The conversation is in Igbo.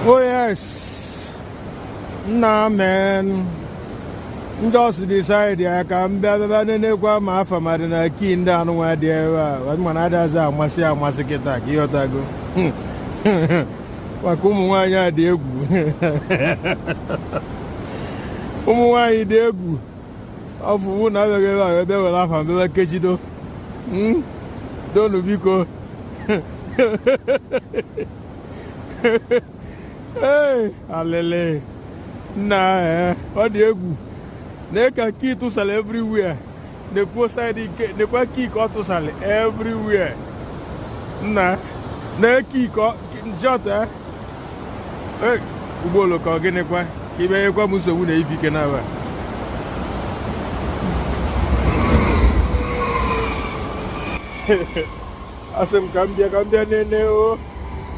Oh yes, nna men, m just decide ya ka m bịa bịa nenekwa ma afa m adị na key ndị anụnwa dị ebe a, mana adịghịzị amasị amasị kịta ka ịghọtago maka ụmụ nwaanyị a dị egwu. Ụmụ nwaanyị dị egwu. Ọ bụ mụ na abịaghị ebe a ebe were afa m bịa kechido. Donu biko. Ee, alele nna, ee, ọ dị egwu na ka key tụsara everywhere. Nekwuo side nke nekwa key ka ọ tụsara everywhere. Nna, na key ka jọt ee, ụgbọ oloko ọ gịnịkwa ka ị bịanyekwa m nsogbu na ifike n'aba. Asị m ka m bịa nene o.